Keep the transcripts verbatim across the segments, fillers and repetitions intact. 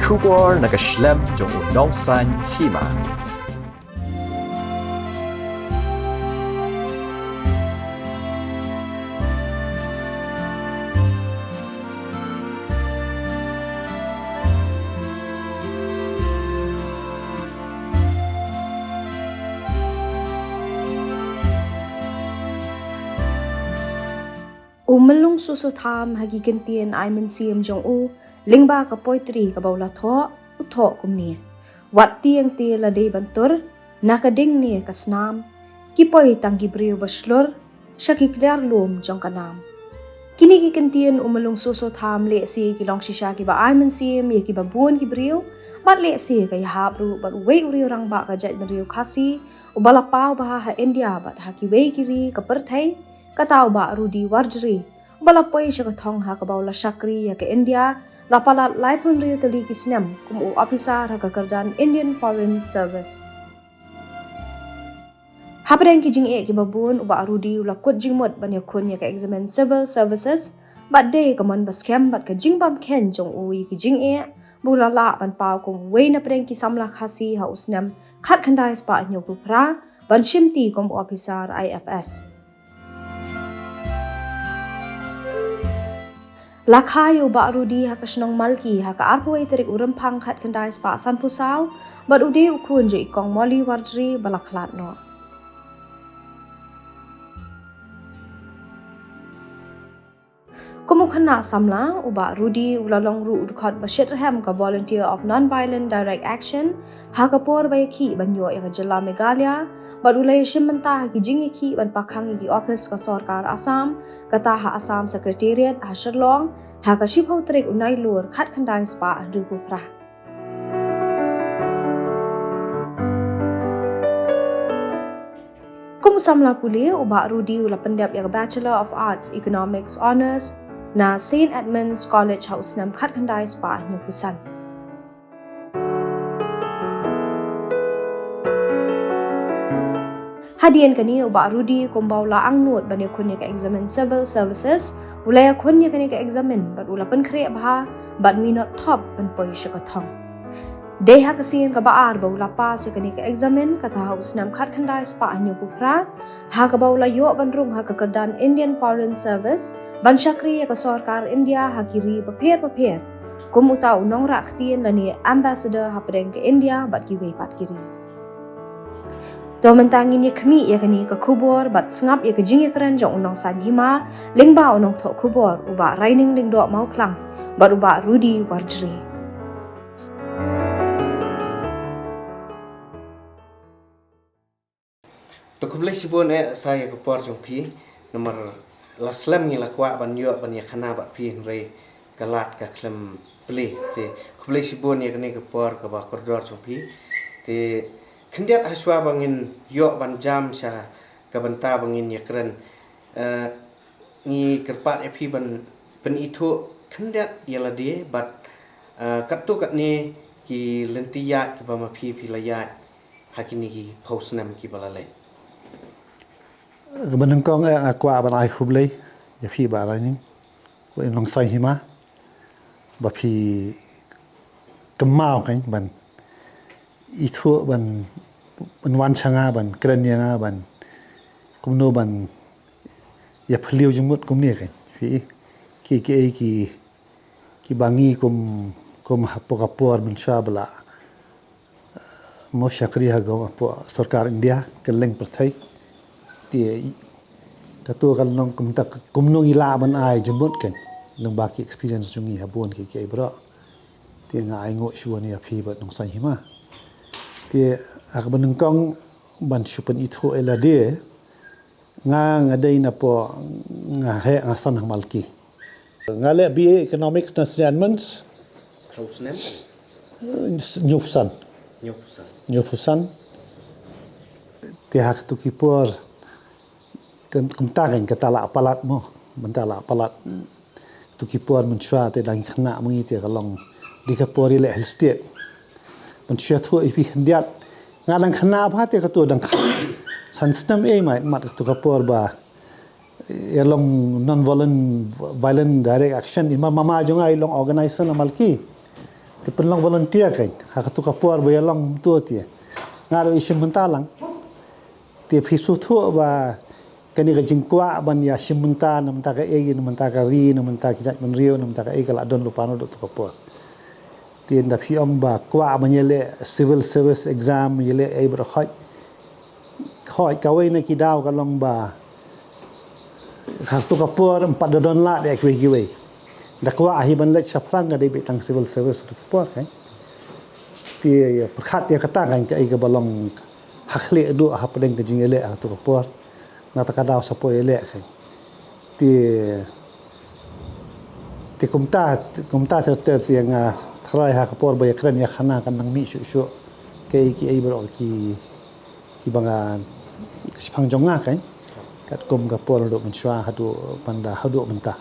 Khubor na ka shlem jong u Nongsaiñ Hima. U Myllung Soso Tham ha ki kyntien ai mynsiem jong u lyngba ka poetry kaba u la thoh, u thoh kumne: Wat tieng te la dei ban tur na ka ding ne ka snam, ki poi tang ki briew ba shlur sha ki kliar lum jong ka nam. Kine ki kyntien u Myllung Soso Tham lehse ki long shisha kiba ai mynsiem ïa kiba bun ki briew, bad lehse ka ïahap ruh bad uwei u riew rangbah ka jaitbynriew Khasi uba la paw bha ha India bad ha kiwei ki ri ka pyrthei, kata u Bah Rudi Warjri, uba la poi sha ka thong ha kaba u la shakri ïa ka India la palat laiphew hynriew tylli ki snem kum u ophisar ha ka kyrdan Indian Foreign Service. Hapdeng ki jingeh kiba bun, u Bah Rudi u la kut jingmut ban ïakhun ïa ka eksamin Civil Services, bad dei ka mon ba skhem bad ka jingbam kheiñ jong u ïa ki jingeh ba u la lah ban paw kum uwei na pdeng ki samla Khasi ha u snem khatkhyndai spah hynñiewphew phra ban shimti kum u ophisar I F S. La kha ïa u Bah Rudi ha ka shnong Malki ha ka arphew wei tarik u Rymphang khatkhyndai spah sanphew saw, bad u dei u khun jong i Kong Molly Warjri ba la khlad noh. Kum u khynnah samla, u Bah Rudi u la long ruh u dkhot ba shitrhem ka Volunteer of Non-Violent Direct Action ha ka por ba ïakhih ban ïoh ïa ka jylla Meghalaya, bad u la ïashim bynta ha ki jingïakhih ban pakhang ïa ki ophis ka sorkar Assam, kata ha Assam Secretariat ha Shillong, ha ka shiphew tarik u Nailur khatkhyndai spah hynriewphew phra. Kum u samla pule, u Bah Rudi u la pyndep ïa ka Bachelor of Arts Economics Honours na Saint Edmund's College ha u snem khatkhyndai spah hynñiewphew san. Hadien kane, u Bah Rudi kumba u la angnud ban ïakhun ïa ka eksamin Civil Services, u la ïakhun ïa kane ka eksamin bad u la pynkhreh bha bad minot top ban poi sha ka thong. Dei ha ka sien kaba ar ba u la pass ïa kane ka eksamin, kata ha u snem khatkhyndai spah hynñiewphew phra, ha kaba u la ïoh ban rung ha ka kyrdan Indian Foreign Service ban shakri ïa ka sorkar India ha ki ri bapher bapher kum uta u nongrah ktien lane ambassador hapdeng ka India bad kiwei pat ki ri. To mynta ngin ïa khmih ïa kane ka khubor bad sngap ïa ka jingïakren jong u Nongsaiñ Hima lyngba u nongthoh khubor u Bah Raining Lyngdoh Mawphlang bad u Bah Rudi Warjri. To khublei shibun eh sa ïa ka por jong phi, namar la slem ngi la kwah ban ïoh ban ïakhana bad phi hynrei ka lad ka khlem plie. Te khublei shibun ïa kane ka por kaba kordor jong phi. Te khyndiat hashwa ba ngin ïoh ban jam sha ka bynta ba ngin ïakren, eh, ngi kyrpad ïa phi ban pynithuh khyndiat ïa lade bad, eh, katto katne ki lynti ïaid kiba ma phi phi la ïaid ha kine ki phew snem kiba la leit. Kaba nyngkong eh nga kwah ban ai khublei ïa phi Bah Raining, Bah Nongsaiñ Hima, ba phi kynmaw kein ban ithuh ban, ban wan sha nga ban kren ïa nga ban kumno ban ïa phylliew jingmut kumne kein. Phi ki, ki, ki, kiba ngi kum, kum hapoh ka por mynshuwa ba la mo shakri ha ka, hapoh sorkar India, kylleng pyrthei. Te katto ka long kumta kumno ngi lah ban ai jingmut kein lyngba ki experience jong ngi ha bun ki, ki baroh. Te nga ainguh shibun ïa phi bad Nongsaiñ Hima. Te ha kaba nyngkong ban shu pynithuh ïa lade, nga, nga dei na pdeng, nga heh, nga san ha Malki. Nga leh B A Economics na Saint Edmund's. Phew snem? Hynñiewphew san. Hynñiewphew san. Hynñiewphew san. Te ha katto ki por, kum, kumta kein kata la palat mo. Mynta la palat. Katto ki por mynshuwa te dang khynnah mo ngi te ka long dei ka por ïaleh Hill State. Mynshuwa thuh ïa phi khyndiat. Nga dang khynnah bha te katto dang khynnah. San snem eh mait mat katto ka por ba ïa long non violent, violent direct action. I mama jong nga i long organizer na Malki. Te pynlong volunteer kein ha katu ka por ba ïalong mynta te. Nga ruh i shim bynta lang. Te phi sngewthuh ba kane ka jingkwah ban ïa shim bynta na bynta kaei, na bynta ka ri, na bynta ki jaitbynriew, na bynta kaei ka la don lypa naduh tu ka por. Te ynda phi ong ba kwah ban ïaleh civil service exam, ïaleh ei baroh khoit. Khoit kawei na ki daw ka long ba ha tu ka por ym pat da don lad ïa kiwei kiwei. Da kwah hi ban leit shaphrang ka dei beit tang civil service tu ka por kein. Te ïa pyrkhat ïa kata kein kaei kaba long ha khlieh duh hapdeng ka jingïaleh ha tu ka por. Na kata ka daw sa poi ïaleh kein. Te te kumta kumta ter ter te nga tharai ha ka por ba ïakren ïakhana kan nang mih shuh shuh. Kaei kiei baroh ki kiba nga, ka shiphang jong nga kein. Katkum ka por haduh mynshuwa haduh mynta, haduh mynta.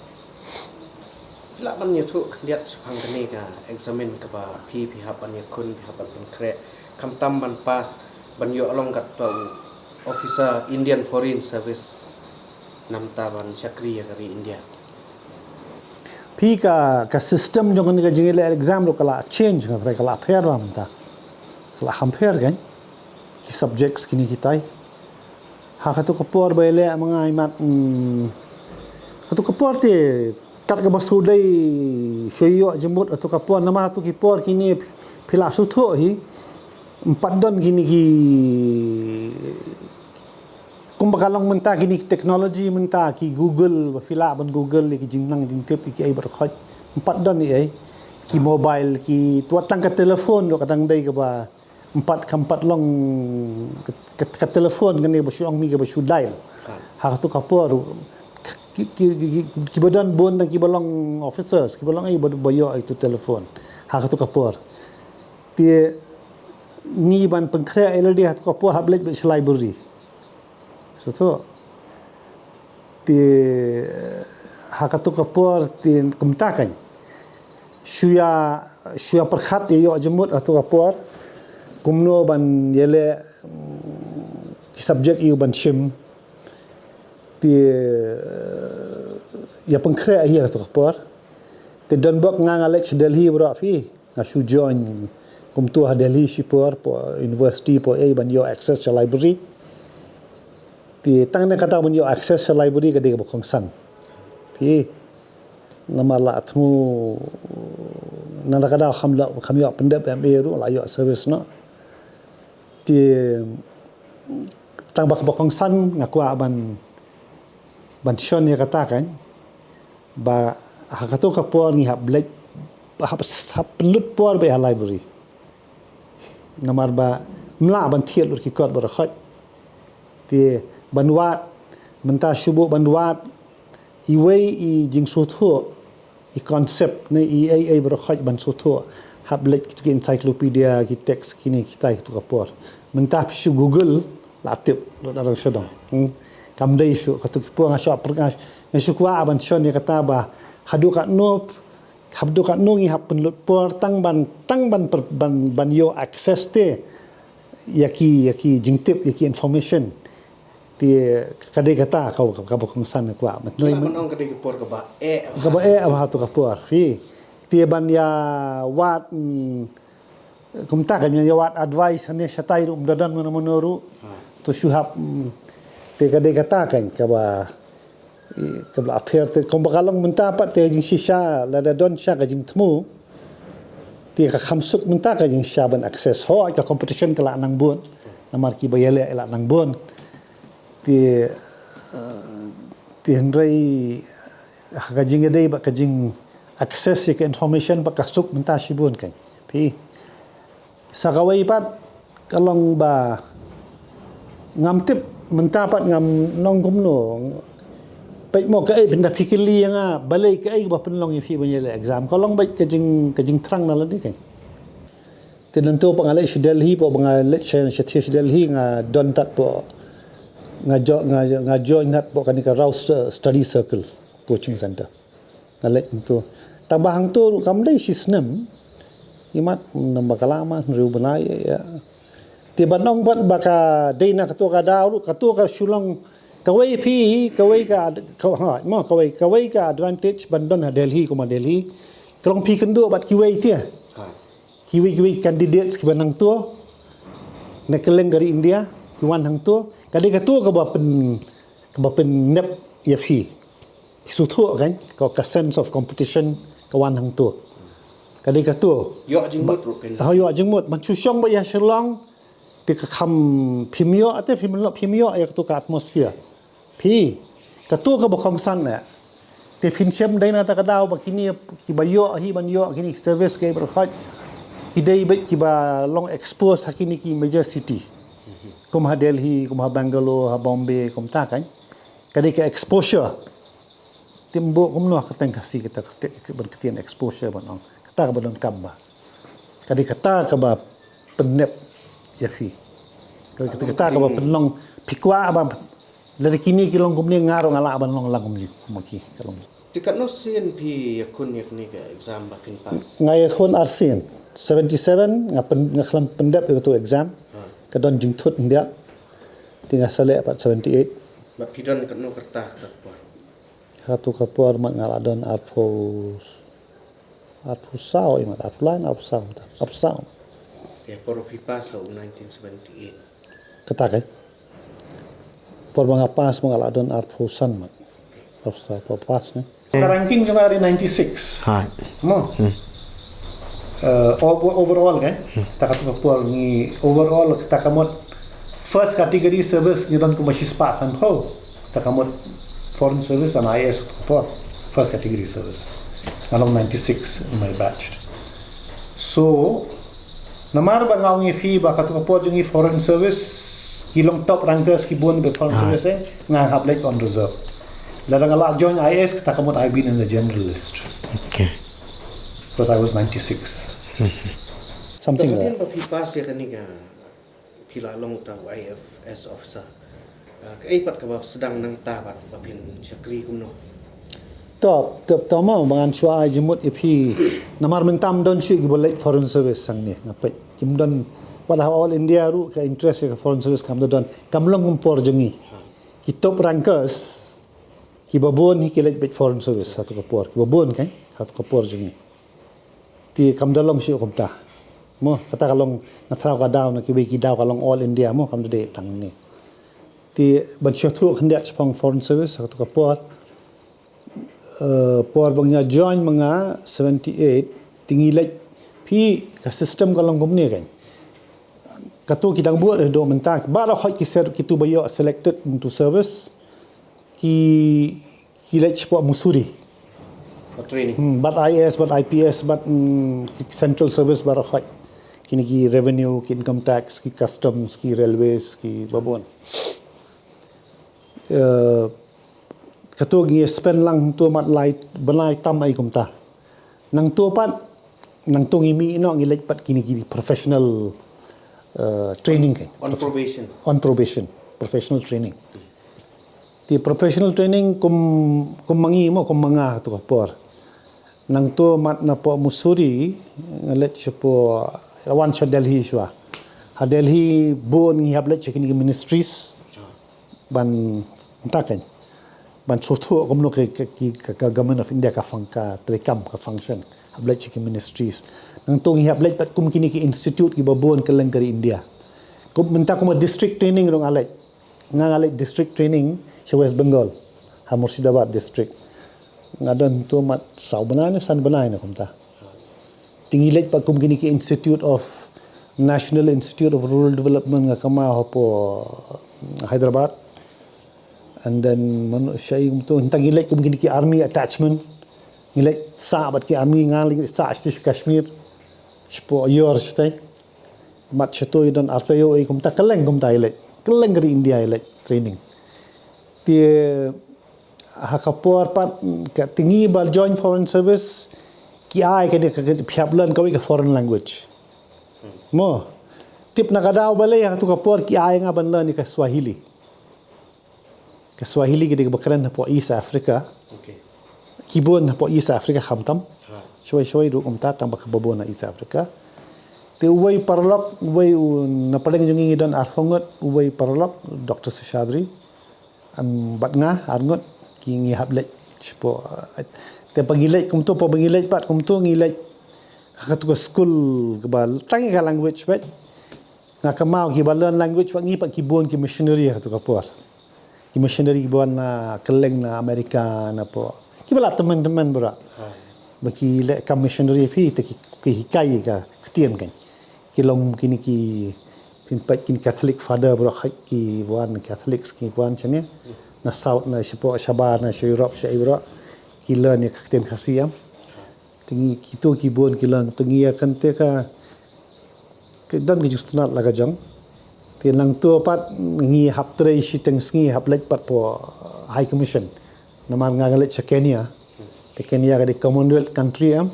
Phi lah ban ïathuh khyndiat shaphang kane ka exam kaba phi, phi hap ban ïakhun, phi hap ban pynkhreh, khamtam ban pass, ban ïoh long katto u officer Indian Foreign Service, namar ban shakri ïa ka ri India. Phi, ka, ka system jong kane ka jingïaleh exam ruh ka la change, nga tharai ka la pher ba mynta. Ka la kham pher kein ki subjects kine kitai. Ha katu ka por ba ïaleh ma nga i mat, hmm, katu ka por te kat kaba shu dei shu ïoh jingmut katu ka por, namar tu ki por kine phi la sngewthuh hi, ym pat don kine ki, kumba ka long mynta kine ki technology mynta ki Google, ba phi lah ban Google ïa ki jingnang jingtip ïa kiei baroh khoit. Ym pat don ei ei ki mobile, ki, wat tang ka telephone ruh ka dang dei kaba ym pat, kam pat long ka, ka, ka telephone kane ba shu ong mi kaba shu dial. Ha katu ka por ki, ki, ki, ki, kiba don bun tang kiba long officers, kiba long ei ba, ba ïoh ïa tu telephone ha katu ka por. Te ngi ban pynkhreh ïa lade ha katu ka por hap leit beit sha library. Sngewthuh. Te ha katu ka por te kumta kein. Shu ïa, shu ïa pyrkhat ïa ïoh jingmut ha katu ka por. Kumno ban ïaleh, mm, ki subject ïa u ban shim. Te ïa pynkhreh ïa ha katu ka por. Te don bok nga, nga leit sha Delhi baroh phi. Nga shu join kumta ha Delhi shipor, po university, po ei ban ïoh access sha library. Te tang na kata ban ïoh access sha library ka dei kaba kongsan. Phi, namar la thmu, na kata kham la, kham ïoh pyndep M A ruh, la ïoh service noh. Te tang ba kaba kongsan nga kwah ban, ban shon ïa kata kein. Ba ha katu ka por ngi hap leit, hap, hap pynlut por beit ha library. Namar ba ym lah ban thied lut ki kot baroh khoit. Te ban wad, mynta shu buh ban wad iwei i jingsngewthuh, i concept ne i ei ei baroh khoit ban sngewthuh, hap leit kitu ki encyclopedia, ki text kine kitai ha katu ka por. Mynta phi shu Google la tip lut da dang sha dang. Hmm. Kam dei shu katu ki por, nga shu pyrkhat, nga shu kwah ban shon ïa kata ba haduh katno, haduh katno ngi hap pynlut por tang ban, tang ban per-, ban, ban ïoh access te ïa ki, ïa ki jingtip, ïa ki information. Te ka dei kata ka, ka, kaba kongsan nga kwah. Mat lei. Lah ban ong ka dei ka por kaba eh, kaba eh ha tu ka por. Phi. Te ban ïa wad, mm, kumta ka, ïa wad advice hangne shatai ruh ym da don mano mano ruh. Ha. To shu hap, mm, te ka dei kata kein kaba, eh, kaba la pher te, kumba ka long mynta pat te jingshisha, lada don shisha ka jingthmu. Te ka kham suk mynta ka jingshisha ban access, hooid ka competition ka la nang bun. Namar kiba ïaleh la nang bun. Te, eh, te hynrei ha ka jingïadei bad ka jing access ïa ka information bad ka suk mynta shibun kein. Phi. Sa kawei pat ka long ba ngam tip mynta pat ngam ong kumno. Peit mo kaei, pynda phi kylli ïa nga balei kaei ba pynlong ïa phi ban ïaleh exam. Ka long beit ka jing, ka jingthrang na lade kein. Te nangta pat nga leit sha Delhi, pat ba nga leit sha, sha, sha Delhi nga don tad pat, nga jo-, nga, nga join tad pat kane ka Rao Stu-, Study Circle Coaching Center. Nga leit hangto. Tang ba hangto ruh kam dei shi snem. Imat namba ka lama hynriew bnai ïa. Te ban ong pat ba ka dei na kato ka daw ruh, kato ka shu long kawei phi, kawei ka ad-, ka, ha, mo, kawei, kawei ka advantage ban don ha Delhi, kum ha Delhi. Ka long phi kynduh bad kiwei te. Ha. Kiwei kiwei candidates kiba nangto na kylleng ka ri India ki wan hangto. Ka dei kato kaba pyn, kaba pynnep ïa phi. Ki sngewthuh kan, ka, ka sense of competition ka wan hangto. Ka dei kato. Ïoh jingmut ruh kan. Ha, ïoh jingmut. Ban shu shong beit ïa Shillong, te ka kham phim ïoh, te phim ïoh, phim ïoh ïa kato ka atmosphere. Phi, kato kaba kongsan eh. Te phin shem dei na kata ka daw ba kine kiba ïoh hi ban ïoh kine service kiba hot. Ki dei beit kiba long expose ha kine ki major city. Kum ha Delhi, kum ha Bangalore, ha Bombay, kumta kan. Ka dei ka exposure. Te mbuh kumno ha kyrteng Khasi kata ka te-, ban ktien exposure ban ong. Kata kaba donkam ba. Ka dei kata kaba pynnep ïa phi. Ka dei kata, kata kaba pynlong phi kwah ba. Lada kine ki long kumne nga ruh nga lah ban long lang kumne kumne ki ka long. Te katno sien phi ïakhun ïa kane ka exam ba phin pass? Nga ïakhun ar sien. Seventy seven nga pyn, nga khlem pyndep ïa kato exam. Ha. Ka don jingthut hyndiat. Te nga sa leh pat seventy eight. Bad phi don katno ka rta kata ka por? Kato ka por mat nga la don arphew, arphew saw, i mat arphew lai, arphew saw, arphew saw. Te por phi pass ha u nineteen seventy eight. Kata kai. Por ba nga pass ba nga la don arphew san mat. Arphew saw por pass ne. Ka ranking jong nga dei ninety six. Hai. Mo. Hmm. Uh, over-, overall kan. Hmm. Ta kato ka por ngi overall ta ka mut first category service ngi don kumba shispah sanphew. Ta ka mut foreign service and I A S ta ka por. First category service. Nga long ninety six in my batch. So, namar ba nga ong ïa phi ba kato ka por jong ngi foreign service, ki long top rankers ki bun bad foreign service eh, nga hap leit on reserve. Lada nga la join I A S, kata ka mut I've been in the general list. Okay. Because I was ninety six. Something like that. Ba phi pass ïa kane ka, phi la long uta u I F S officer. Ah, kaei pat kaba sdang nangta pat ba phin shakri kumno? To, to, to mo ba ngan shu ai jingmut ïa phi. Namar mynta ym don shuh kiba leit foreign service hangne, nga peit. Kim don, wat ha All India ruh ka interest ïa ka foreign service kam don. Kam long kum por jong ngi. Ki top rankers, kiba bun hi ki leit beit foreign service, ha kato ka por. Kiba bun kan, ha kato ka por jong ngi. Te kam da long shuh kumta. Mo, kata ka long na thaw ka daw na kiwei ki daw ka long All India mo, kam da dei tang ne. Te ban shu thuh khyndiat shaphang foreign service, ha kato ka por. Eh, por ba nga join ma nga seventy eight, te ngi leit phi ka system ka long kumne kan. Kato ki dang bud haduh mynta, baroh hoi ki ser kitu ba ïoh selected into service. Ki, ki leit shapoh Mussoorie. For training. Hmm, bad I A S, bad I P S, bad, hmm, central service baroh hoi. Kine ki revenue, ki income tax, ki customs, ki railways, kiba bun. Eh, kato ngi spend lang to mat lai, bnai tam ai kumta. Nangto pat, nangto ngi mih noh ngi leit pat kine ki professional, eh, training kan. On probation. On probation, professional training. Te professional training kum, kum ma ngi mo, kum ma nga ha kato ka por. Nangto mat napoh Mussoorie, nga leit shapoh, wan sha Delhi shuwa. Ha Delhi bun ngi hap leit sha kine ki ministries. Ban, mynta kan. Ban shu thuh kumno ka, ka, ka, ka Government of India ka fung-, ka treikam, ka function. Hap leit sha ki ministries. Nangto ngi hap leit pat kum kine ki institute kiba bun kylleng ka ri India. Kum mynta kum district training ruh nga leit. Nga, nga leit district training sha West Bengal, ha Murshidabad district. Nga don to mat saw bnai ne san bnai ne kumta. Te ngi leit pat kum kine ki Institute of, National Institute of Rural Development nga kama hapoh Hyderabad. And then mano sha i kumto, hynta ngi leit kum kine ki army attachment. Ngi leit sah bad ki army, nga leit sah shatei sha Kashmir. Shapoh Yor shatei. Mat shato i don artaïew ei kumta, kylleng kumta i leit. Kylleng ka ri India i leit training. Te ha ka por pat ka, te ngi ba join foreign service, ki ai ka, ka, ka phi hap learn kawei ka foreign language. Mo. Tip na ka daw balei ha kato ka por ki ai nga ban learn ïa ka Swahili. Ka Swahili ka dei kaba kren hapoh East Africa. Okay. Ki bun hapoh East Africa khamtam. Ha. Shawei shawei ruh kumta tang ba kaba bun ha East Africa. Te uwei paralok, uwei u, na pdeng jong ngi ngi don arphew ngut, uwei paralok, Doctor Seshadri. Em, bad nga, ar ngut, ki ngi hap leit shapoh, eh, te ba ngi leit kumto, ba ngi leit pat kumto, ngi leit Ha katu ka skul kaba tang ïa ka language bad nga kynmaw kiba learn language bad ngi pat ki bun ki missionary ha katu ka por. Ki missionary kiba wan na kylleng na America na pdeng kiba la tymmen tymmen baroh. Ba ki leh kam missionary phi te ki, ki hikai ka ktien kan. Ki long kine ki pynpait kine Catholic father baroh, kiba wan Catholic kiba wan shane na South na shapoh shabar na sha Europe sha Europe. Ki learn ïa ka ktien Khasi em. Te ngi kito ki bun ki learn, te ngi ïa kane te ka, ka don ka jingsngewtynnat la ka jong. Te nangta pat ngi hap trei shiteng sngi hap leit pat pdeng High Commission. Namar nga nga leit sha Kenya. Te Kenya ka dei Commonwealth country em.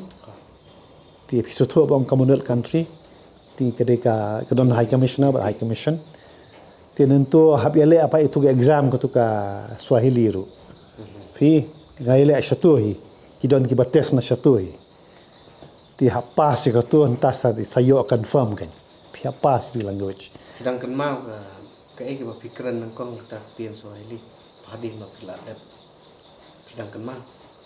Te phi sngewthuh ba ong Commonwealth country. Te ka dei ka, ka don High Commissioner bad High Commission. Te nangta hap ïaleh pat ïa katu ka exam katu ka Swahili ruh. Phi, nga ïaleh shatu hi. Ki don kiba test na shatu hi. Te hap pass ïa katu, nangta sa, sa ïoh confirm kan. Phi hap pass ïa ka language. Phi dang kynmaw ka, kaei kaba phi kren nyngkong kata ka ktien Swahili hadien ba phi la dep? Phi dang kynmaw?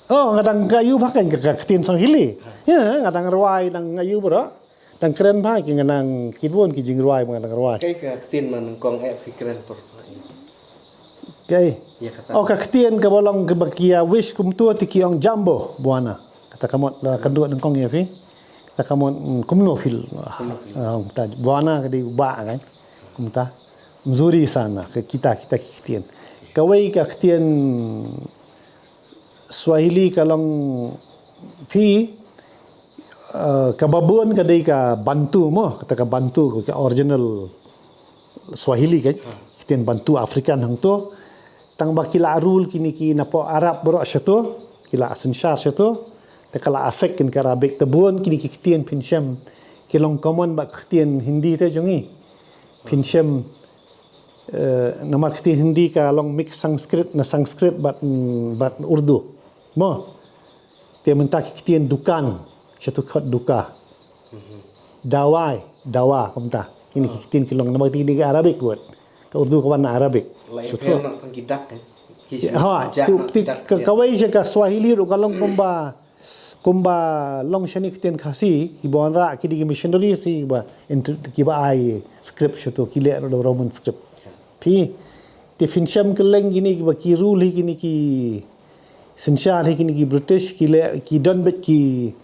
Oh, nga dang ïoh bha kan ka, ka ktien Swahili. Ïa, nga dang rwai, dang ïoh baroh. Dang kren bha ki, nga dang, ki bun ki jingrwai ba nga dang rwai. Kaei ka ktien ba nyngkong eh phi kren por? Kaei? Ïa kata. Oh, ka ktien kaba long kaba ki ïa wish kumta te ki ong Jambo, Bwana. Kata ka mut la kynduh nyngkong ïa phi. Kata ka mut, mm, kumno phi. Kumno phi. Ah, kumta Bwana ka dei u bah kan. Kumta. Mzuri sana, ka kita, kita ki ktien. Kawei ka ktien Swahili ka long phi, eh, kaba bun ka dei ka Bantu mo, kata ka Bantu ka original Swahili kan, ktien Bantu African hangto. Tang ba ki la rule kine ki na pdeng Arab baroh shatu, ki la synshar shatu, te ka la affect kine ki Arabic, te bun kine ki ktien phin shem ki long common bad ka ktien Hindi te jong ngi. Phin shem, eh, namar ka ktien Hindi ka long mix Sanskrit, na Sanskrit bad, mm, bad Urdu. Mo. Te mynta ki ktien dukan, shatu khot duka. Dawai, dawa, kumta. Kine ki ktien ki long namar kine ki Arabic word. Ka Urdu ka wan na Arabic. Shatu. Ha, tu, ti, ka, kawei sha ka Swahili ruh ka long kumba, kumba long shane ktien Khasi, kiba wanrah ki dei ki missionary shi kiba, kiba ai script shatu, ki leh ruh da Roman script. Phi, te phin shem kylleng kine kiba ki rule hi kine ki synshar hi kine ki British ki leh ki don bad ki,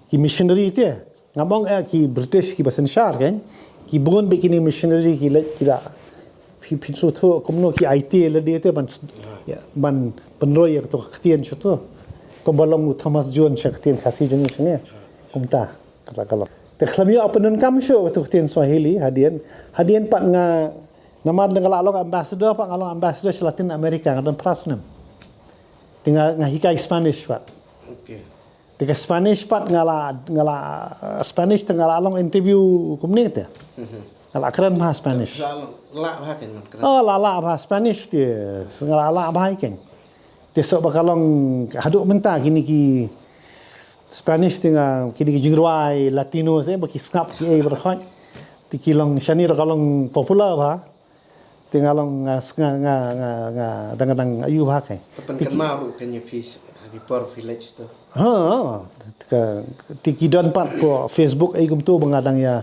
ki missionary te. Ngam ong eh ki British kiba synshar kan. Ki bun bad kine missionary ki leit ki la. Phi, phin sngewthuh kumno ki aiti lade te ban, ïa, ban pynroi ïa kato ka ktien shatu. Kumba long u Thomas Jones sha ka ktien Khasi jong ngi shane. Kumta, kata ka long. Te khlem ïoh pyndonkam shuh kato ka ktien Swahili hadien. Hadien pat nga, namar nga la long ambassador, pat nga long ambassador sha Latin America, nga don phra snem. Te nga, nga hikai Spanish pat. Te ka Spanish pat nga la, nga la, uh, Spanish te nga la long interview kumne te. Nga la kren bha Spanish. La, la bha kan man kren. Oh, la, la bha Spanish te, nga la, la bha kan. Te shuh ba ka long haduh mynta kine ki Spanish te nga, kine ki jingrwai Latino se ba ki sngap ki ei ba khot. Te ki long shane ruh ka long popular bha. Te nga long nga, nga, nga, nga, nga dang, dang ïoh bha kai. Te pynkynmaw ruh kan ïa phi ha ki por phi leit shatu. Ha, ka, te ki don pat pdeng Facebook ei kumto ba nga dang ïa,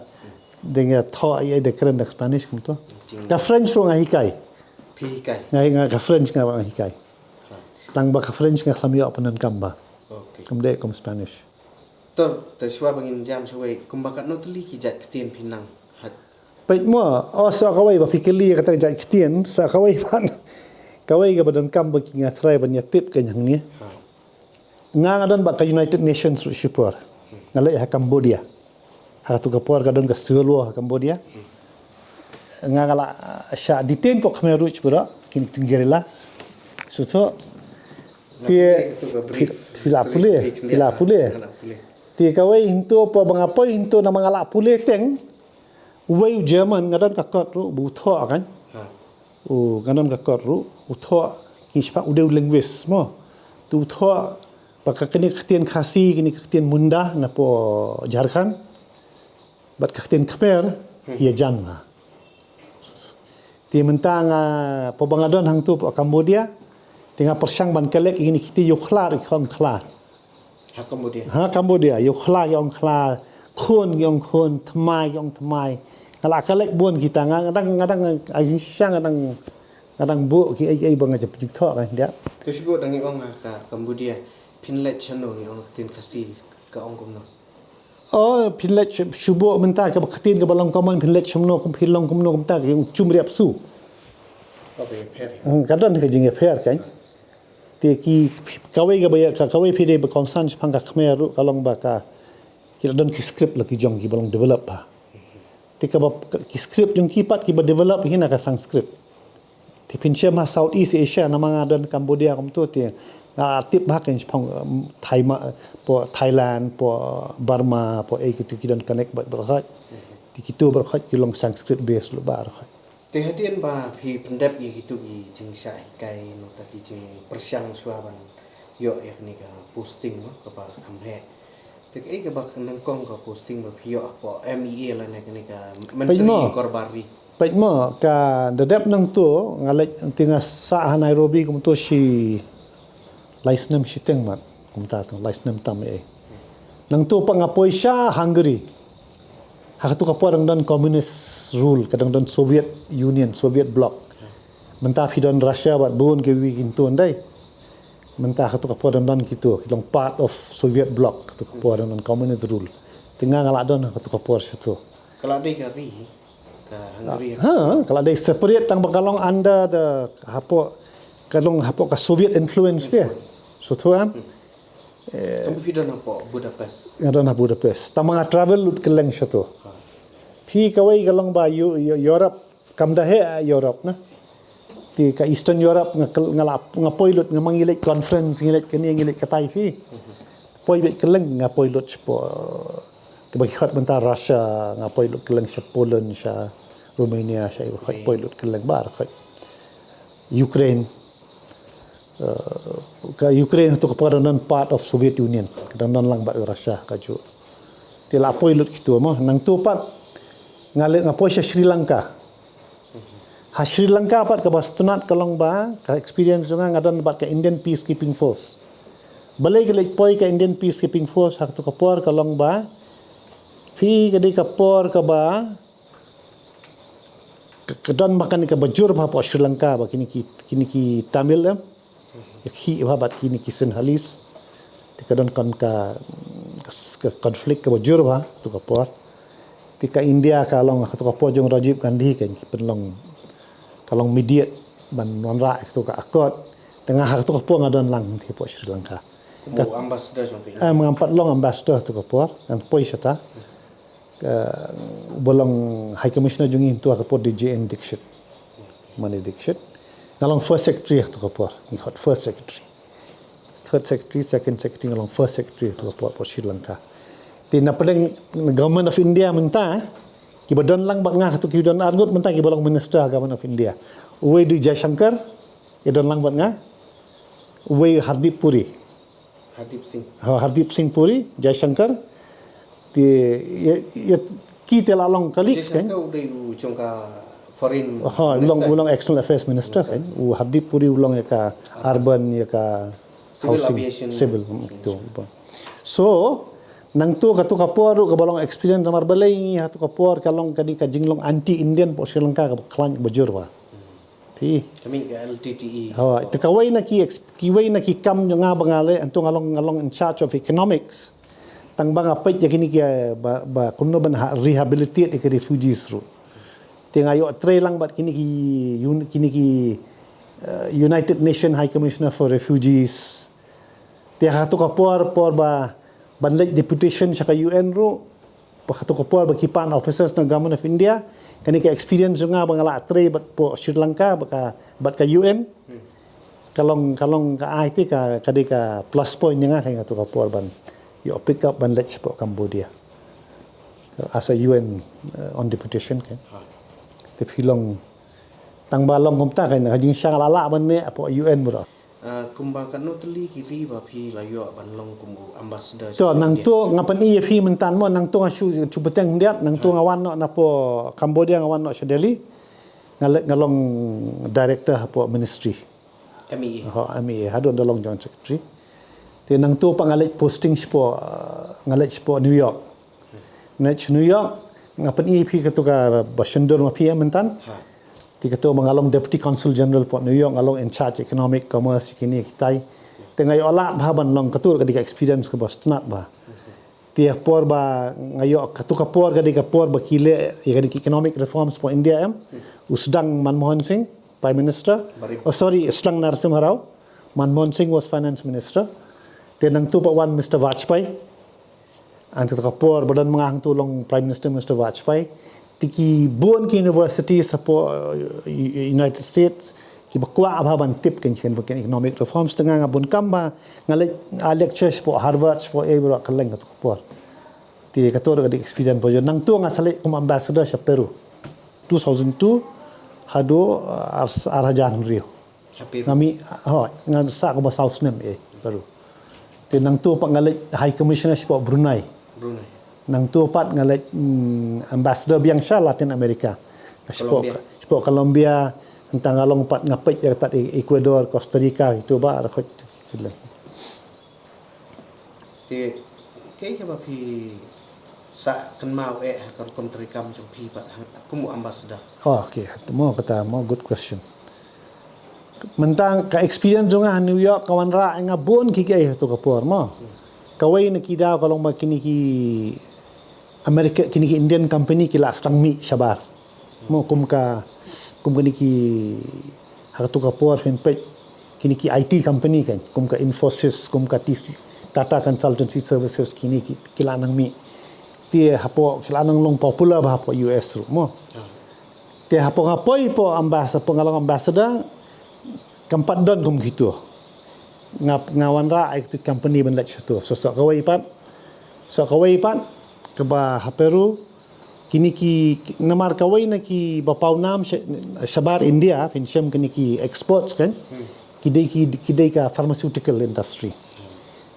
dang ïa thoh ei, ei da kren da Spanish kumto. Ka French ruh nga hikai. Phi hikai? Nga, nga ka French nga, nga hikai. Tang ba ka French nga khlem ïoh pyndonkam bha. Kum dei kum Spanish. To, te shuwa ba ngin jam shawei, kumba katno tylli ki jait ktien phi nang? Peit mo, oh, sa kawei ba phi kylli kata ka jait ktien, sa kawei pat. Kawei kaba donkam ba ki nga try ban ïa tip ka hangne. Nga, nga don bad ka United Nations ruh shipor. Nga leit ha Cambodia. Ha katu ka por ka don ka civil war ha Cambodia. Nga, nga la, ah, shah detain pok Khmer Rouge baroh, kine ki guerrillas. Shuh shuh. Te phi la pule, phi la pule. Te kawei hynto, poi ba nga poi hynto namar nga la pule teng. Uwei u German, nga don ka kot ruh ba u thoh kan. U, nga don ka kot ruh, u thoh, ki spah u dei u linguist mo. Te u thoh ba ka kane ka ktien Khasi, kane ka ktien Munda na pdeng Jharkhand. Bad ka ktien Khmer, ïa jan nga. Te mynta nga, poi ba nga don hangto pdeng Cambodia, te nga pyrshang ban kylli kine ki te ïa u khla ruh ki ong khla. Ha Cambodia. Ha Cambodia, ïa u khla ki ong khla. Khun ki ong khun, thymmai ki ong thymmai. Nga la collect bun kita, nga dang, nga dang, ai jingshang nga dang, nga dang buh ki ei ei ba nga jingthoh kan dia. To shi buh dang i ong ka Cambodia, phin leit shano i ong ka ktien Khasi ka ong kumno. Oh, phin leit shu buh mynta ka ktien kaba long common, phin leit shano kum phin long kumno kumta ka ong chum riap su. Ka ba ïapher. Hmm, ka don ka jingïapher kan. Te ki kawei kaba ïa, ka kawei phi dei ba concern shaphang ka Khmer ruh ka long ba ka ki la don ki script la ki jong ki ba long develop ba. Te kaba ki script jong ki pat kiba develop hi na ka Sanskrit. Te phin shem ha Southeast Asia namar nga don Cambodia kumto te nga tip ba kan shaphang, um, Thai ma, po Thailand, po Burma, po ei kitu ki don connect bad baroh. Te kitu baroh ki long Sanskrit based lut baroh. Te hadien ba phi pyndep ïa kitu ki jingshah hikai nangta ki jingpyrshang shuwa ban ïoh ïa kane ka posting mo kaba kham heh. Te kaei kaba nyngkong ka posting ba phi ïoh hapoh M E A lane kane ka Myntri Korbar Ri. Peit mo ka da dep nangto nga leit te nga sah ha Nairobi kumto shi lai snem shiteng mat kumta tu lai snem tam eh. Nangto pat nga poi sha Hungary. Ha katu ka por dang don communist rule, ka dang don Soviet Union, Soviet bloc. Mynta phi don Russia bad bun kiwei ki ntu ndai. Mynta katu ka por dang don kitu, ki long part of Soviet bloc, katu ka por dang don communist rule. Te nga nga la don katu ka por shatu. Ka la dei ka ri, ka Hungary. Ha, ka la dei separate tang ba ka long under the hapoh, ka long hapoh ka Soviet influence te. Influence. So tu am. Tang ba phi don hapoh Budapest. Nga don ha Budapest. Tang ba nga travel lut kylleng shatu. Phi kawei ka long ba Eu-, Eu-, Europe kam da heh Europe na. Te ka Eastern Europe nga kyl-, nga la, nga poi lut nga ma ngi leit conference ngi leit kane ngi leit katai phi. Poi beit kylleng nga poi lut shapoh. Kaba ki khot mynta Russia nga poi lut kylleng sha Poland sha Romania sha Ukraine. Poi lut kylleng baroh. Ukraine. Uh, ka Ukraine tu ka por dang don part of Soviet Union, ka dang don lang bad Russia ka ju. Te la poi lut kitu mo, nangtu pat nga le nga poi sha Sri Lanka. Ha Sri Lanka pat kaba sngewtynnat ka long ba ka experience jong nga nga don bad ka Indian Peacekeeping Force. Balei ka leit poi ka Indian Peacekeeping Force ha tu ka por ka long ba phi ka dei ka por kaba ka, ka don ba kane kaba jur bha hapoh Sri Lanka ba kine ki, kine ki Tamil em. Ïa ki bha bad kine ki Sinhalese. Te ka don kan ka, ka, ka conflict kaba jur bha tu ka por. Te ka India ka long tu ka por jong Rajiv Gandhi kan ki pynlong ka long mediate ban wanrah tu ka accord. Te nga ha tu ka por nga don lang te hapoh Sri Lanka. Kum ambassador jong ka India. Em, nga pat long ambassador tu ka por, nga poi shata. Ka, uba long High Commissioner jong ngi tu ha ka por dei J N Dixit. Mani Dixit. Nga long first secretary ha tu ka por. Ngi khot first secretary. Third secretary, second secretary, nga long first secretary ha tu ka por, por Sri Lanka. Te na pdeng Government of India mynta, eh, kiba don lang bad nga ha tu kiba don arngut mynta kiba long minister ha Government of India. Uwei dei Jaishankar, i don lang bad nga. Uwei Hardeep Puri. Hardeep Singh. Ha, Hardeep Singh Puri, Jaishankar. Te, ïa, ïa, ki te la long colleagues kan. Jaishankar u dei u jong ka foreign minister. Ha, u long, u long external affairs minister kan. U Hardeep Puri u long ïa ka urban, ïa ka housing, civil aviation, civil, hmm, gitu. So, nangtu katu ka por ruh kaba long experience namar balei ngi ha tu ka por ka long kane ka jinglong anti-Indian hapoh Sri Lanka kaba khlaiñ kaba jur bha. Phi. Kami ka L T T E. Ha, te kawei na ki ex-, kiwei na ki kam jong nga ba nga leh, hangtu nga long, nga long in charge of economics. Tang ba nga peit ïa kine ki, eh, ba, ba kumno ban ha-, rehabilitate ïa ki refugees ruh. Te nga ïoh trei lang bad kine ki un-, kine ki, eh, United Nations High Commissioner for Refugees. Te ha tu ka por, por ba ban leit deputation sha ka U N ruh. Ba ha tu ka por ba ki pan officers na Government of India. Kane ka experience jong nga ba nga la trei bad po Sri Lanka, bad ka, bad ka U N. Hmm. Ka long, ka long ka ai te ka, ka dei ka plus point ïa nga ha tu ka por ban ïoh pick up ban leit shapoh Cambodia. As a U N, uh, on deputation kan. Ha. Te phi long tang ba long kumta kan, ka jingshang la lah ban ne hapoh U N bro. Ah, kumba katno tylli ki ri ba phi la ïoh ban long kum u ambassador? To, nangtu nga pyni ïa phi mynta mo, nangtu nga shu, shu bteng khyndiat, nangtu nga wan noh napoh Cambodia, nga wan noh sha Delhi. Nga le-, nga long director hapoh ministry. M E A. Ha, M E A, haduh da long joint secretary. Te nangtu pat nga leit posting shapoh, ah, nga leit shapoh New York. Nech New York, nga pyni phi katu kaba shyndur ma phi myntan. Te katu ba nga long Deputy Consul General pdeng New York, nga long in charge economic, commerce, kine kitai. Te nga ïoh lad bha ban long katu ka dei ka experience kaba sngewtynnat bha. Te por ba nga ïoh katu ka por ka dei ka por ba ki leh ïa ka dei ka economic reforms pdeng India em. U sdang Manmohan Singh, Prime Minister. Oh, sorry, sdang Narasimha Rao. Manmohan Singh was Finance Minister. Te nangtu pat wan Mister Vajpayee. Hangta ka por ba don ma nga hangtu long Prime Minister, Mister Vajpayee. Te ki bun ki university shapoh, uh, United States, kiba kwah bha ban tip kane ka economic reforms. Te nga nga bun kam ba nga leit, ah, lecture shapoh Harvard, shapoh, eh, baroh kylleng katu ka por. Te katu ka dei experience ba ju. Nangtu nga sa leit kum ambassador sha Peru. Two thousand two haduh, uh, ar, ar hajar hynriew. Nga mih, ho, nga sah kumba saw snem, eh, Peru. Te nangtu pat nga leit High Commissioner shapoh Brunei. Nangtu pat nga leit, mm, ambassador biang sha Latin America. Shapoh Colombia. Shapoh Colombia, hangta nga long pat nga peit ïa kata Ecuador, Costa Rica, kitu ba, ar khot kile. Te, kaei kaba phi sa kynmaw eh ha ka rukom treikam jong phi pat kum u ambassador? Oh, okay, mo kata, mo good question. Mynta ka experience jong nga ha New York ka wanrah ïa nga bun kiei kiei ha katu ka por mo. Kawei na ki daw ka long ba kine ki America, kine ki Indian company ki la sdang mih shabar. Mo kum ka, kum kine ki ha katu ka por phin peit kine ki I T company kan, kum ka Infosys, kum ka T C, Tata Consultancy Services kine ki, ki la nang mih. Te hapoh ki la nang long popular bha hapoh U S ruh mo. Te hapoh nga poi hapoh ambas-, hapoh nga long ambassador, kam pat don kum kitu. Nga, nga wanrah ïa kitu company ban leit shatu. So, so kawei pat, so kawei pat, kaba ha Peru, kine ki, namar kawei na kiba paw nam sha-, shabar India, phin shem kine ki exports kan, ki dei ki, ki dei ka pharmaceutical industry.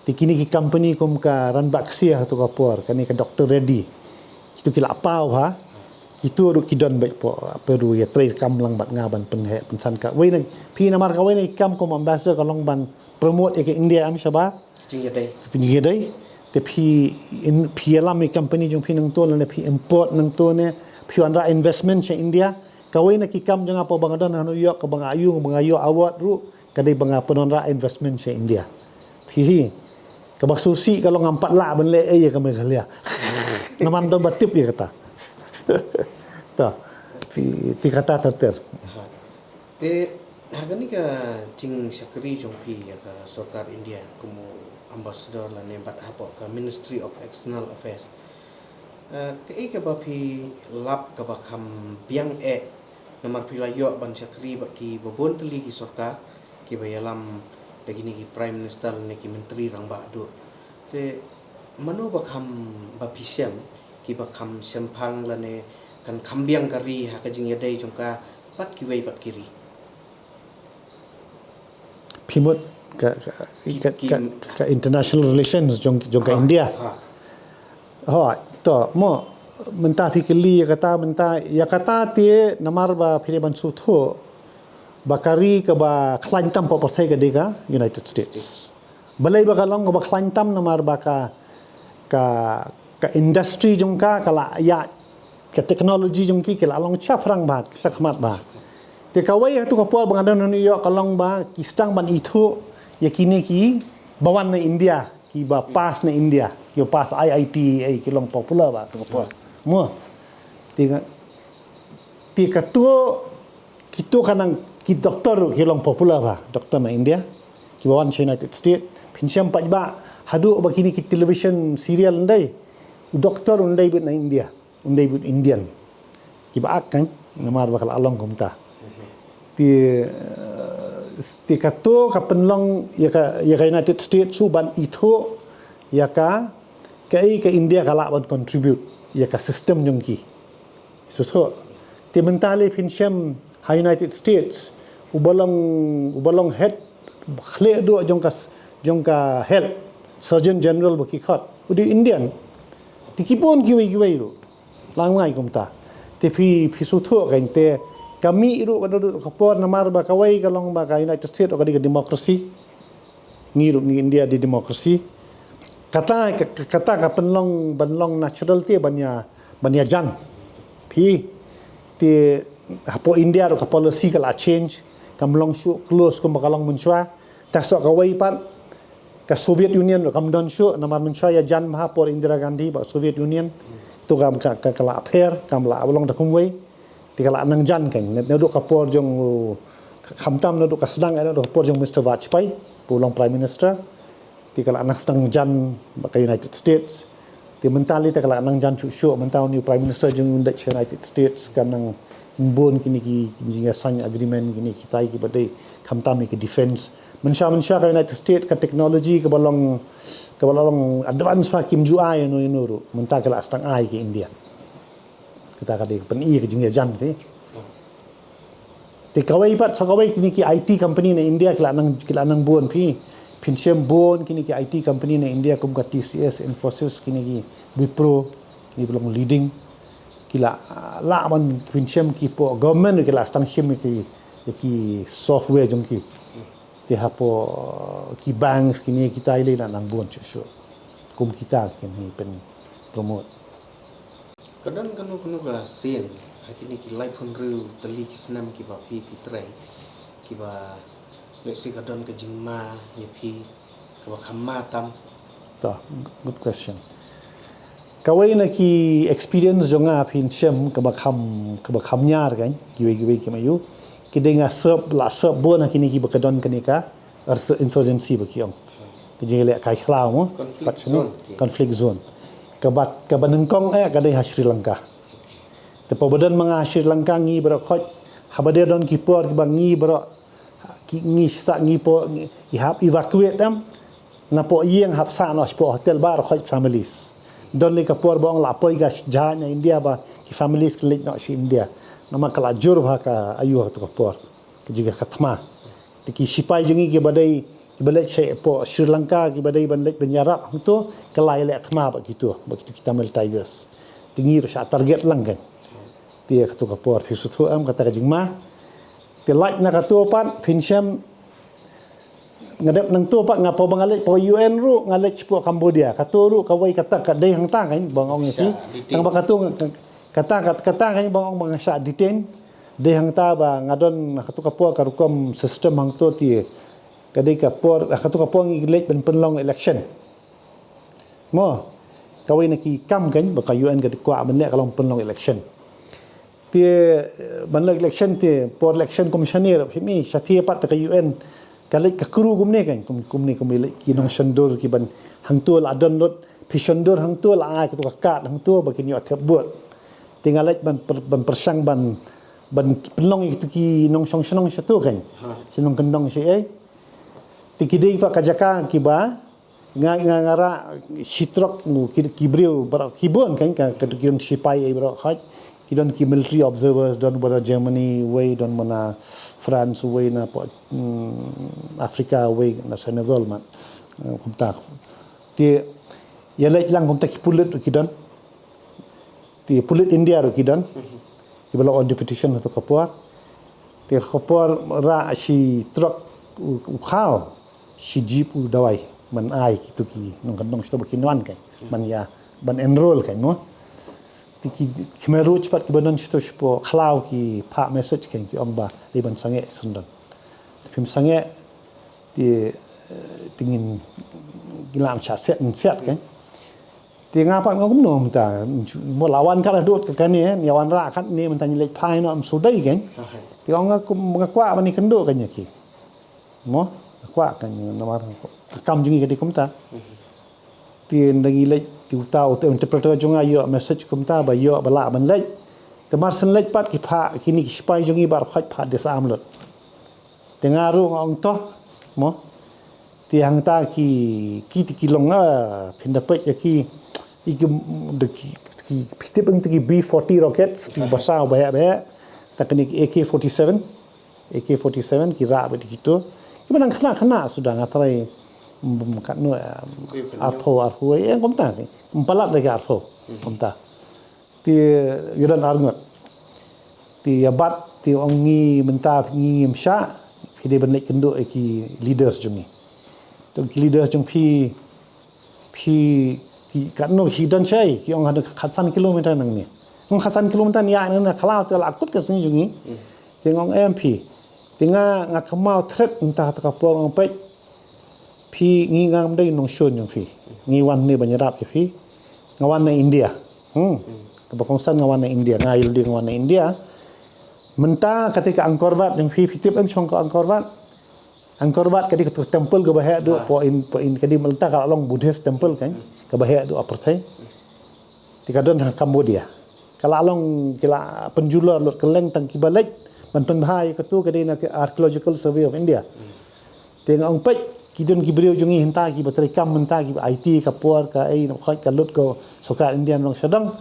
Te kine ki company kum ka Ranbaxy ha katu ka por, kane ka Doctor Reddy. Kitu ki la paw ha, kitu ruh ki don beit hapoh Peru ïatrei kam lang bad nga ban pynheh pynsan kawei na, phi namar kawei na ki kam kum ambassador ka long ban promote ïa ka India em shabar. Jingïadei. Jingïadei. Te phi in, phi ïalam ïa company jong phi nangto ne phi import nangto ne phi wanrah investment sha India. Kawei na ki kam jong nga hapoh ba nga don ha New York kaba nga ïoh, ba nga ïoh award ruh ka dei ba nga pynwanrah investment sha India. Phi hi. Kaba sngewsih ka long ngam pat lah ban leh ei ïa ka Meghalaya. Namar don ba tip ïa kata. To. Phi, te kata ter ter. Te, ha kane ka jingshakri jong phi ïa ka sorkar India kum u ambassador lane bad hapoh ka Ministry of External Affairs. Eh, kaei kaba phi lap kaba kham biang eh namar phi la ïoh ban shakri bad kiba bun tylli ki sorkar kiba ïalam da kine ki Prime Minister lane ki Myntri Rangbah Duh. Te mano ba kham, ba phi shem kiba kham shemphang lane kan kham biang ka ri ha ka jingïadei jong ka bad kiwei pat ki ri? Phi mut ka, ka, ka, ka, ka international relations jong, jong ka India. Ho, to, mo, mynta phi kylli ïa kata, mynta, ïa kata te namar ba phi dei ban sngewthuh ba ka ri kaba khlaiñ tam hapoh pyrthei ka dei ka United States. Balei ba ka long kaba khlaiñ tam namar ba ka, ka, ka industry jong ka, ka la ïa, ka technology jong ki, ki la long shaphrang bha, shakhmat bha. Te kawei ha katu ka por ba nga don ha New York ka long ba, ki sdang ban ithuh ïa kine kiba wan na India, kiba pass na India, kiba pass I I T, eh, ki long popular bha ha katu ka por. Mo. Te nga, te katu Kitu ka nang ki doktor ki long popular bha, doktor na India. Kiba wan sha United States, phin shem pat ba haduh ba kine ki television serial ym dei u doktor ym dei beit na India, ym dei beit Indian. Kiba ak kan, namar ba ka la long kumta. Te, eh, te katu ka pynlong ïa ka, ïa ka United States shuh ban ithuh ïa ka, kaei ka India ka lah ban contribute ïa ka system jong ki. Shuh shuh. Te mynta lei phin shem ha United States, uba long, uba long head khlieh duh jong ka, jong ka health, Surgeon General ba ki khot, u dei Indian. Te ki bun kiwei kiwei ruh. Lang ngai kumta. Te phi, phi sngewthuh kan, te ka mih ruh ka dei ka por namar ba kawei ka long ba ka United States ka dei ka democracy. Ngi ruh ngi India dei democracy. Kata ka, ka, kata ka pynlong, ban long natural te ban ïa, ban ïa jan. Phi, te hapoh India ruh ka policy ka la change, kam long shuh close kumba ka long mynshuwa. Te soh kawei pat, ka Soviet Union ruh kam don shuh, namar mynshuwa ïa jan bha por Indira Gandhi bad Soviet Union. Tu kam ka, ka, ka la pher, kam la long da kumwei. Te ka la nang jan kan. Naduh ka por jong, khamtam naduh ka sdang, naduh ka por jong Mister Vajpayee, u long Prime Minister. Te ka la nang sdang jan bad ka United States. Te mynta lei te ka la nang jan shuh shuh, mynta une u Prime Minister jong u dei United States, ka nang bun kine ki jingïaseng agreement kine kitai kiba dei khamtam ïa ki defense. Mynshuwa, mynshuwa ka United States ka technology kaba long, kaba long advance bha kim ju ai ïano ïano ruh. Mynta ka la sdang ai ki India. Kata ka dei ka pyni ka jingïajan phi. Te kawei pat, sa kawei kine ki I T company na India ki la nang, ki la nang bun phi. Phin shem bun kine ki I T company na India kum ka T C S, Infosys, kine ki Wipro, kine ki long leading. Ki la, la ban phin shem ki por government ki la sdang shem ki, ki software jong ki. Te hapoh ki banks kine kitai lei la nang bun shuh shuh. Kum kita kin hi pyn promote. Ka don kano kano ka sien ha kine ki laiphew hynriew tylli ki snem kiba phi phi trei, kiba lehse ka don ka jingma ïa phi kaba kham ma tam? To, good question. Kawei na ki experience jong nga phin shem kaba kham, kaba kham ñiar kan, kiwei kiwei ki ma ïu. Ki dei nga sep, la sep bun ha kine kiba ka don kane ka insurgency ba ki ong. Ka jingïaleh kai khlaw mo. Conflict zone. Kaba, kaba nyngkong eh ka dei ha Sri Lanka. Te paba don ma nga ha Sri Lanka ngi baroh khoit, haba dei don ki por kiba ngi baroh, ki ngi sah ngi por, ngi hap evacuate em. Napoh ïing hap sah noh shapoh hotel baroh khoit families. Don lei ka por ba ong la poi ka jahaj na India ba ki families ki leit noh sha India. Namar ka la jur bha ka aiu ha tu ka por. Ka jingïa ka thma. Te ki sipai jong ngi kiba dei, kiba leit shapoh Sri Lanka, kiba dei ban leit ban ïarap hangto, ka la ïaleh thma bad kito, bad kito ki Tamil Tigers. Te ngi ruh shah target lang kan. Te kato ka por phi sngewthuh em kata ka jingma. Te lait na kato pat phin shem, nga dep nangto pat nga, paba nga leit poi U N ruh nga leit shapoh Cambodia. Kato ruh kawei kata ka dei hangta kan ba nga ong ïa phi. Tang ba kato kata, kata, kata kan ba nga ong ba nga shah detain. Dei hangta ba nga don ha kato ka por ka rukom system hangto te ka dei ka por, ha kato ka por ngi leit ban pynlong election. Mo, kawei na ki kam kan ba ka U N ka dei kwah ban leh ka long pynlong election. Te, eh, ban leh election te, por election kum shane ruh phi mi, shatei pat te ka U N ka leit ka crew kumne kan, kum, kumne kum leit ki nongshondur ki ban hangto la don lut, phi shondur hangto la ai kato ka card hangto ba kin ïoh thep vote. Te nga leit ban per-, ban pyrshang ban, ban pynlong ïa kito ki nongshong shnong shato kan. Shnong kyndong shi ei. Te ki dei pat ka jaka kiba nga, nga, nga rah shi trok ngu ki, ki briew baroh ki bun kan ka, ka ki don sipai ei baroh khoit. Ki don ki military observers, don ba na Germany wei, don ba na France wei, na po, hmm, Africa wei, na Senegal mat. Eh, kumta. Te ïa leit lang kumta ki pulit ki don. Te pulit India ruh ki don. Kiba la on deputation ha kato ka por. Te ka por rah shi trok u, u khaw, shi jeep u dawai ban ai kito ki nongkyndong shato ba kin wan kan. Ban ïa, ban enroll kan mo. Te ki Khmer Rouge pat kiba don shato shapoh khlaw ki phah message kan ki ong ba dei ban sangeh syndon. Te phim sangeh te, eh, te ngin, ngin lam shah siat, ngin siat kan. Te nga pat nga kumno mynta, mo la wan kat haduh ka kane, ïa wan rah katne mynta ngi leit phai noh ym shu dei kan. Te ong nga kum, nga kwah ban ïakynduh kan ïa ki. Mo, nga kwah kan namar ka kam jong ngi ka dei kumta. Te ynda ngi leit te uta, uta interpreter jong nga ïoh message kumta ba ïoh ba lah ban leit. Te mar shen leit pat ki phah, kine ki sipai jong ngi baroh khoit phah disarm lut. Te nga ruh nga ong to, mo. Te hangta ki, ki, te ki long, ah, phin da peit ïa ki, i ki, de ki, ki, phi tip ïa ki B forty rockets, te ba saw ba heh ba heh. Te kane ki A K forty-seven, A K forty-seven, ki rah beit kito. Kiba nang khynnah khynnah suda nga tharai, mm, katno, eh, arphew, arphew, eh, kumta ki. Ym palat da ki arphew, kumta. Te ïa don arngut. Te ïa bat, te ong ngi mynta ngi ngim shah, phi dei ban leit kynduh ïa ki leaders jong ngi. Te ki leaders jong phi, phi, ki, katno ki don shai, ki ong haduh khatsan kilometer nangne. Ong khatsan kilometer ïa nangne khlaw te la kut ka sngi jong ngi. Te nga ong em phi. Te nga, nga kynmaw thret mynta ha kata ka por nga ong peit. Phi, ngi ngam dei nongshun jong phi. Ngi wan ne ban ïarap ïa phi. Nga wan na India. Hmm. Kaba kongsan nga wan na India. Nga ïa lade nga wan na India. Mynta kata ka Angkor Wat jong phi, phi tip em shong ka Angkor Wat. Angkor Wat ka dei ka tu temple kaba heh duh, poi in, poi in ka dei mynta ka la long Buddhist temple kan, kaba heh duh ha pyrthei. Te ka don ha Cambodia. Ka la long ki la pynjulor lut kylleng tang kiba leit ban pynbha ïa katu ka dei na ka Archaeological Survey of India. Te nga ong peit ki don ki briew jong ngi hynta kiba trei kam mynta kiba aiti ka por ka ei na khoi ka lut ka sorkar India nong shadong.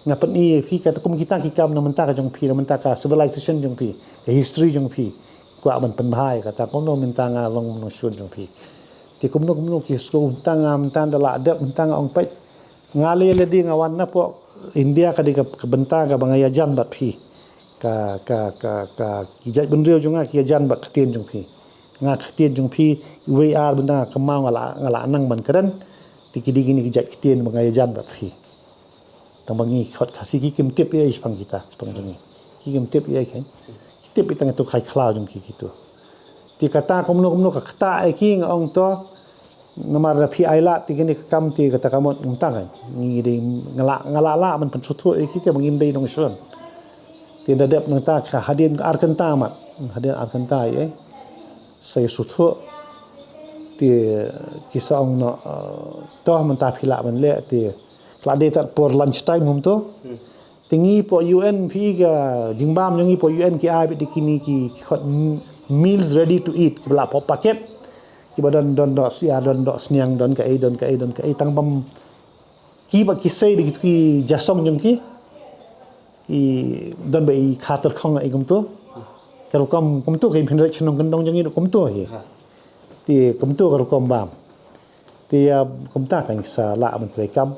Nga pyni ïa phi kata kum kita ki kam na mynta ka jong phi na mynta ka civilization jong phi, ka history jong phi. Kwah ban pynbha ïa kata kumno mynta nga long nongshun jong phi. Te kumno kumno ki sku mynta nga mynta da la dep mynta nga ong peit. Nga lei lade nga wan na pok India ka dei ka, ka bynta kaba nga ïajan bad phi. Ka, ka, ka, ka, ki jait bynriew jong nga ki ïajan bad ka ktien jong phi. Nga ka ktien jong phi, wei ar bynta nga kynmaw nga la, nga la nang ban kren. Te ki dei kine ki jait ktien ba nga ïajan bad phi. Tang ba ngi khot Khasi ki kim tip ïa shaphang kita, shaphang jong ngi. Ki kim tip ïa kan. Ki tip ïa tang tu khai khlaw jong ki kitu. Te kata kumno kumno ka kata ïa ki nga ong to. Namar da phi ai lad te kine ka kam te kata ka mut mynta kan. Ngi dei nga la, nga la lah ban pynsngewthuh ïa ki te ba ngim dei nongshun. Te da dep nangta ka hadien ar kynta mat. Hadien ar kynta ïa. Sa ïa sngewthuh. Te ki sa ong noh, eh, to mynta phi lah ban leh te. Ka la dei tad por lunch time kumto. Te ngi pok U N phi ka jingbam jong ngi pok U N ki ai beit da kine ki, ki khot m-, meals ready to eat, kiba la pok paket. Kiba don, don doh sia, don doh sniang, don kaei, don kaei, don kaei, tang bam. Kiba ki sei da ki, ki jasong jong ki. Ki don ba i khater khong ei kumto. Ka rukom kumto ka im hynrei chnong kyndong jong ngi kumto hi. Te kumto ka rukom bam. Te, ah, kumta kan sa lah ban trei kam.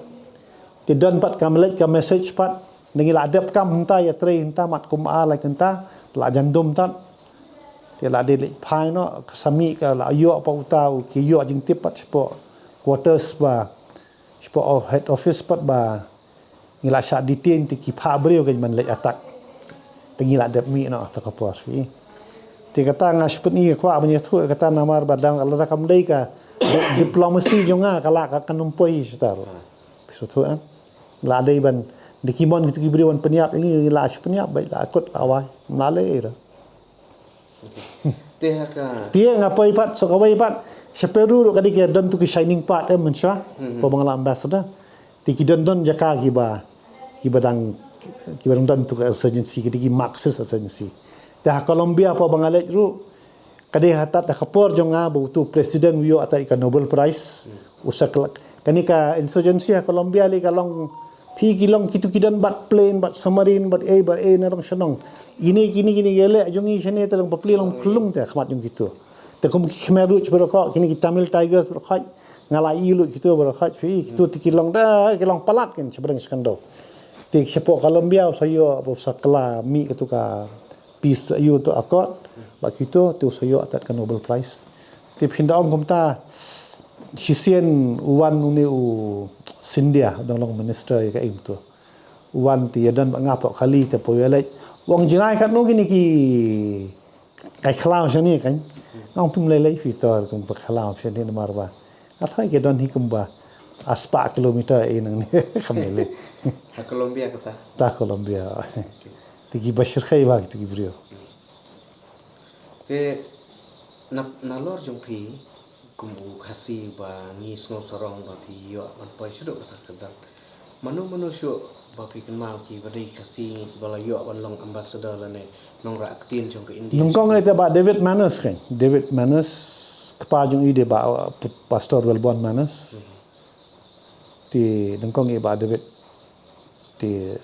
Te don pat kam leit ka message pat. Da ngi la dep kam hynta ïa trei hynta mat kum ar lai kynta. La jan dum tat. Te la dei leit phai noh ka sami ka la ïoh pat uta u ki ïoh jingtip pat shapoh quarters ba. Shapoh head office pat ba. Ngi la shah detain te ki phah briew ka man leit attack. Te ngi la dep mih noh ta ka por phi. Te kata nga shu pyni kwah ban ïathuh kata namar ba dang lada kam dei ka di-, diplomacy jong nga ka la ka kan ym poi shi tar. Shu thuh em. La dei ban da ki mon kitu ki briew ban pynïap ïa ngi la shu pynïap ba la kut awai. Ym la leh ïa. Te ha ka Te nga poi pat sa kawei pat. Sha Peru ruh ka dei ka don tu ki shining path em mynshuwa. Pynban nga la ambassador. Te ki don don jaka kiba, kiba dang, kiba dang don tu ka insurgency, ki dei ki Marxist insurgency. Te ha Colombia pynban nga leit ruh, ka dei ha tat ha ka por jong nga ba utu president u ïoh tat ka Nobel Prize. U sa kla-, kane ka insurgency ha Colombia lei ka long phi ki long kitu ki don bad plane, bad submarine, bad ei, bad ei na dong shanong. Ine kine kine ki leh jong ngi shane te long bapli long phlung te khmat jong kitu. Te kum ki Khmer Rouge baroh kine ki Tamil Tigers baroh. Nga la ïoh lut kitu baroh phi kitu te ki long da, ki long palat kin sha bneng sha khyndew. Te shapoh Colombia u sa ïoh, u sa kla mih kitu ka peace ïoh tu accord. Ba kitu te u sa ïoh tat ka Nobel Prize. Te phin da ong kumta shisien u wan une u Scindia dang long minister ïa ka im tu. U wan te ïa don ba nga pok kali te poi ïa leit. Wan jngai katno kine ki Kai khlaw shane kan. Nga ong phi ym lei lei phi tor kum ba khlaw shane namar ba nga tharai ki don hi kum ba a spah kilometer e nangne kam lei lei. Ha Colombia kata. Ta Colombia. Te ki ba shyrkhei ba kitu ki briew. Te na, nalor jong phi kum u Khasi ba ngi sngew sarong ba phi ïoh ban poi shuh kata ka don. Mano mano shuh ba phi kynmaw ki ba dei Khasi kiba la ïoh ban long ambassador lane nongrah ktien jong ka India. Nyngkong ïa te Bah David Maness kan. David Maness kpa jong i dei Bah, uh, P-, Pastor Wilborn Maness. Te nyngkong ïa Bah David. Te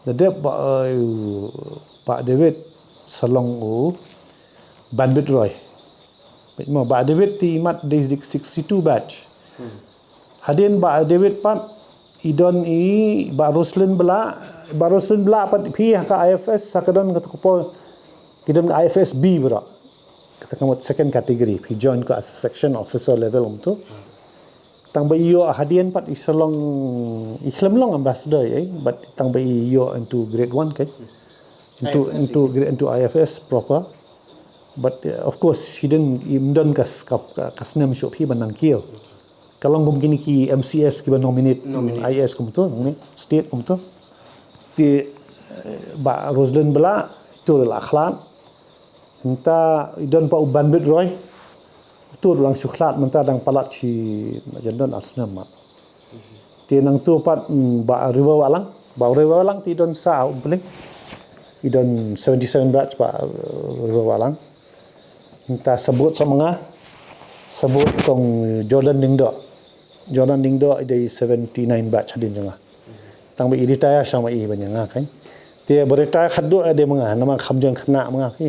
da dep Bah, uh, Bah David sa long u Banbit Roy. Bad mo Bah David te i mat dei dik sixty-two batch. Hadien Bah David pat i don i Bah Roslyn Blah, Bah Roslyn Blah pat phi ha ka I F S sa ka don kata ka por ki don I F S B bro. Kata ka mut second category phi join ka as a section officer level um tu. Tang ba i ïoh hadien pat i sa long, i khlem long ambassador, eh, but tang ba i ïoh into grade one, kan. Into, I F S, into grade, into I F S proper. But, uh, of course, he didn't, im don ka, ka, ka, ka snem shuh phi ban nang kiew. Ka long kum kine ki M C S kiba nominate, nominate. I A S kumto, ne, state kumto. Te, eh, Bah Roselyn Blah, to la khlad. Mynta i don pat u Banbit Roy. To la shu khlad, mynta dang palat shi na jan don ar snem mat. Te nangto pat, mm, Bah River Wahlang. Bah River Wahlang te i don sa um pling. I don seventy-seven batch Bah, uh, River Wahlang. Mynta sabut sa ma nga. Sabut kong Jordan Lyngdoh. Jordan Lyngdoh i dei seventy-nine batch hadien jong nga. Tang ba i retire sha ma i ban ïa nga, kan. Te ba retire khatduh i dei ma nga, namar kham jong khynnah ma nga phi.